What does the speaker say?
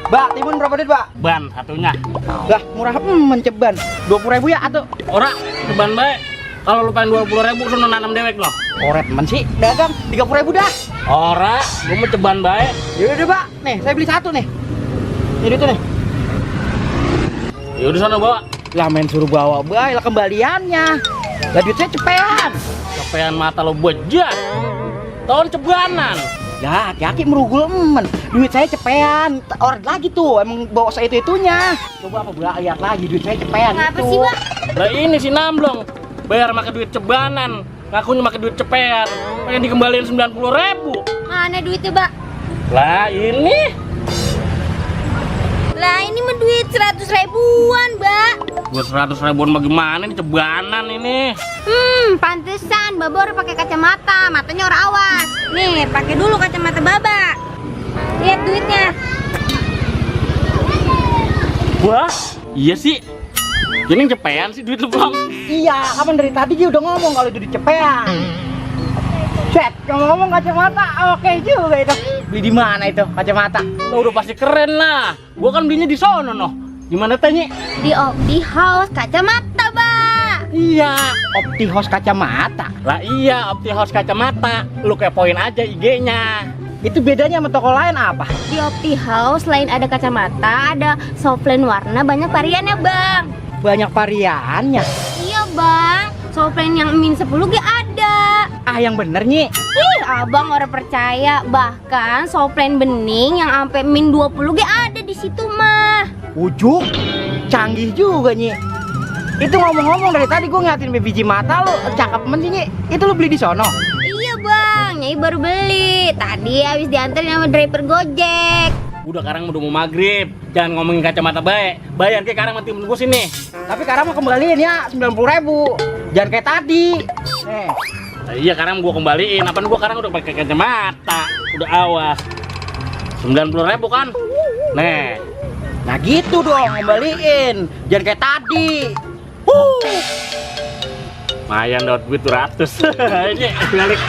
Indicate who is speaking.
Speaker 1: Mbak, timun berapa duit, Mbak?
Speaker 2: Ban satunya.
Speaker 1: Lah, murah menceban. 20.000 ya atuh.
Speaker 2: Ora, ceban baik. Kalau lu pengen 20.000 sono nanam dewek loh.
Speaker 1: Oret men sih, dagang 30.000 dah.
Speaker 2: Ora, gua mau ceban baik.
Speaker 1: Yaudah, Mbak. Nih, saya beli satu nih. Ini itu nih.
Speaker 2: Ya udah sana bawa.
Speaker 1: Lah main suruh bawa, Bay, lah kembaliannya. Lah duit saya cepean.
Speaker 2: Kepean mata lo bejat. Tahun cebanan.
Speaker 1: Ya, aki-aki merugul emen. Duit saya cepean. Oret lagi tuh, emang bawa saya itu-itunya. Coba apa Mbak, lihat lagi duit saya cepean.
Speaker 3: Kenapa
Speaker 1: itu.
Speaker 3: sih, Bang?
Speaker 2: Lah ini si Namblong. Bayar pakai duit cebanan. Ngakunya pakai duit cepean. Pengen dikembaliin 90.000.
Speaker 3: Mana duitnya, Bang?
Speaker 2: Lah ini.
Speaker 3: Lah ini mah duit 100 ribuan, Mbak.
Speaker 2: Buat 100 ribuan bagaimana ini cebanan ini.
Speaker 3: Pantesan Baba orang pakai kacamata, matanya orang awas. Nih, pakai dulu kacamata Baba. Lihat duitnya.
Speaker 2: Wah, iya sih. Ini cepean sih duit lu, Bang.
Speaker 1: Iya, kapan dari tadi dia udah ngomong kalau itu dicepean. Set, ngomong kacamata, oke juga itu. Beli di mana itu kacamata?
Speaker 2: Lo udah pasti keren lah. Gua kan belinya di sono noh. Gimana tanya?
Speaker 3: Di Opti House kacamata, Mbak.
Speaker 1: Iya, Opti House kacamata.
Speaker 2: Lah iya, Opti House kacamata. Lu kepoin aja IG-nya.
Speaker 1: Itu bedanya sama toko lain apa?
Speaker 3: Di Opti House selain ada kacamata, ada softline warna banyak variannya, Bang.
Speaker 1: Banyak variannya.
Speaker 3: Iya, Bang. Softline yang min 10 ge ada.
Speaker 1: Ah, yang bener Nyi.
Speaker 3: Ih, Abang orang percaya. Bahkan softline bening yang sampai min 20 ge ada di situ mah.
Speaker 1: Ujuk, canggih juga Nyi. Itu ngomong-ngomong dari tadi gue ngeliatin biji mata lu, cakep men sih Nyi. Itu lu beli di sono?
Speaker 3: Iya, Bang. Nyai baru beli. Tadi habis diantarin sama driver Gojek.
Speaker 2: Udah sekarang udah mau maghrib. Jangan ngomongin kacamata baik. Bayar ke sekarang mati menunggu sini.
Speaker 1: Tapi sekarang mau kembaliin ya 90.000. Jangan kayak tadi. Nih.
Speaker 2: Nah, iya sekarang gua kembaliin. Apaan gua sekarang udah pakai kacamata. Udah awas. 90.000 kan? Nih.
Speaker 1: Nah gitu dong, kembaliin. Jangan kayak tadi.
Speaker 2: Lumayan dapat duit 200. Ini balik.